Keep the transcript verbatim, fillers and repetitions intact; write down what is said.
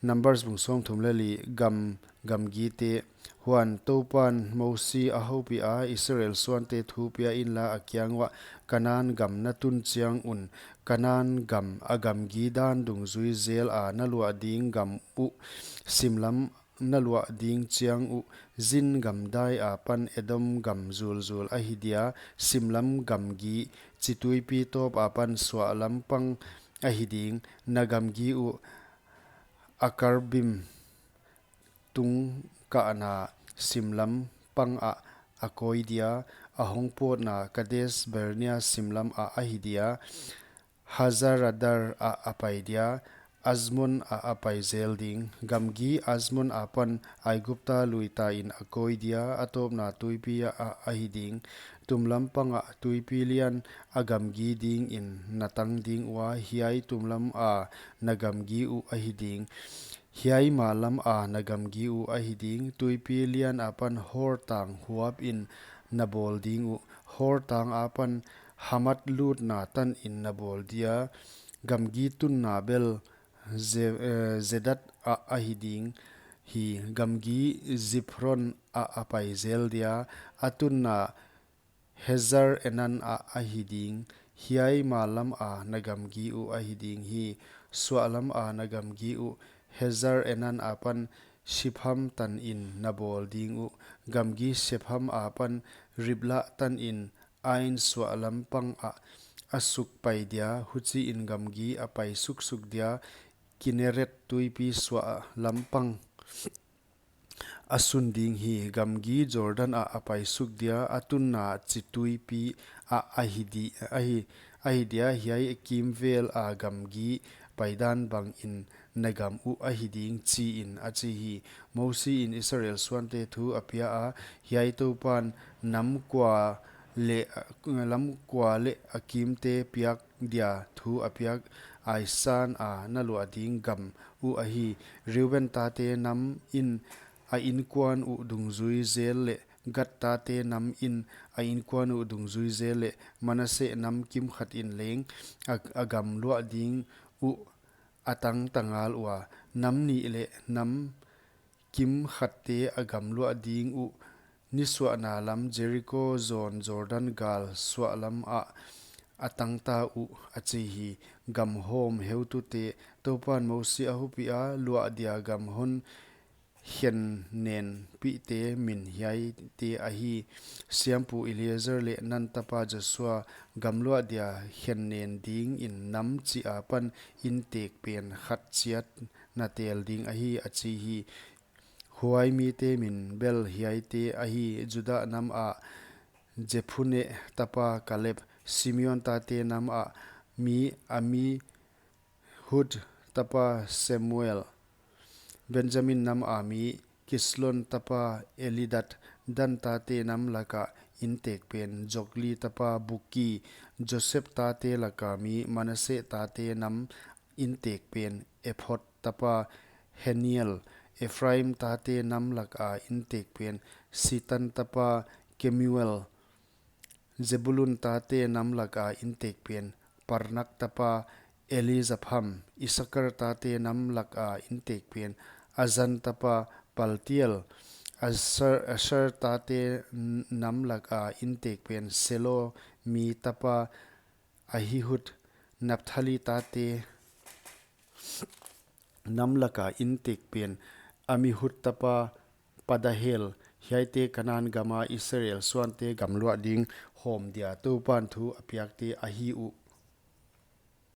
Numbers bung sawmthum leh li. Gam, gamgite. Huan Toupan Mosi a houpiha, Israel suante thu pia inla, a kiang uah, Kanan gam na tun chiang un, Kanan gam a gamgi dan dungzui zel a na luah ding gam uh, simlam na luah ding chiang uh, Zin gam dai apan Edom gam zulzul ahi dia, simlam gamgi, chi tuipi tawp apan suahlam pang ahi ding. Na gamgi uh Akarbim tung kahna simlam pang ah a kawi dia, a hong pawtna Kades Barnea simlam ah ahi dia, Hazar-adar ah a pai dia, Azmon ah a pai zel ding. Gamgi Azmon apan Aigupta lui ta in a kawi dia, a tawpna tuipi ah ahi ding. Tumlam pang ah tuipi lian a gamgi ding in na tang ding ua, hiai tumlam a na gamgi uh ahi ding. Hiai mallam a na gamgi uh ahi ding. Tuipi lian apan Hor tang huap in na bawl ding uh. Hor tang apan Hamat lutna tan in na bawl dia. Gamgi tunna bel Ze-, eh, Zedad ah ahi ding hi. Gamgi Ziphron ah a pai zel dia. A tunna Hazar-enan ah ahi ding. Hiai mallam a na gamgi uh ahi ding hi. Suahlam a na gamgi uh Hazar-enan apan Shepham tan in na bawl ding uh. Gamgi Shepham apan Riblah tan in Ain suahlam pang ah a suk pai dia, huchi in gamgi a pai suksuk dia, Kineret tuipi suahlam pang a sun ding hi. Gamgi Jordan ah a pai suk dia, a tunna chi tuipi ah ahi di-, ahi, ahi dia, hiai kimvel a gamgi paidan bang in na gam uh ahi ding, chi in a chi hi. Mosi in Israel suante thu a pia a, hiai Toupan nam kua leh, lam kua leh a kimte piak dia thu a piak aisan a na luah ding gam uh ahi. Reuben tate nam in a inkuan uh dungzui zel leh Gad tate nam in a inkuan uh dungzui zel leh Manasseh nam kimkhat in leng a, a gam luah ding uh a tangta ngal ua. Nam nih leh nam kimkhatte a gam luah ding uh, nisuahna lam Jeriko zawn Jordan gal suahlam ah a tangta uh, a chi hi. Gam hawm heutute. Toupan Mosi a houpiha, luah dia gam hon khen nen pihte min hiaite ahi. Siampu Eleazar leh Nun tapa Joshua, gam luah dia khen nen ding in nam chih apan intek pen khat chiat na tel ding ahi, a chi hi. Huai mite min bel hiaite ahi: Judah nam ah Jephunne tapa Kaleb, Simeon tate nam ah mi Amihud tapa Shemuel, Benjamin nam ah mi Kislon tapa Elidad, Dan tate nam laka intek pen Jogli tapa Bukki, Joseph tate laka mi Manasseh tate nam intek pen Ephod tapa Haniel, Ephraim tate nam laka intek pen Sitan tapa Kemuel, Zebulun tate nam laka intek pen Parnak tapa Elizapham, Isakar tate nam laka intek pen Azan tapa Paltiel, Asher, Asher tate n-, nam laka intek pen Selomi tapa Ahihud, Naphtali tate nam laka intek pen Amihud tapa Pedahel. Hiaite Kanan gama Israel suante gam luah ding hawm dia Toupan thu a piakte ahi uh,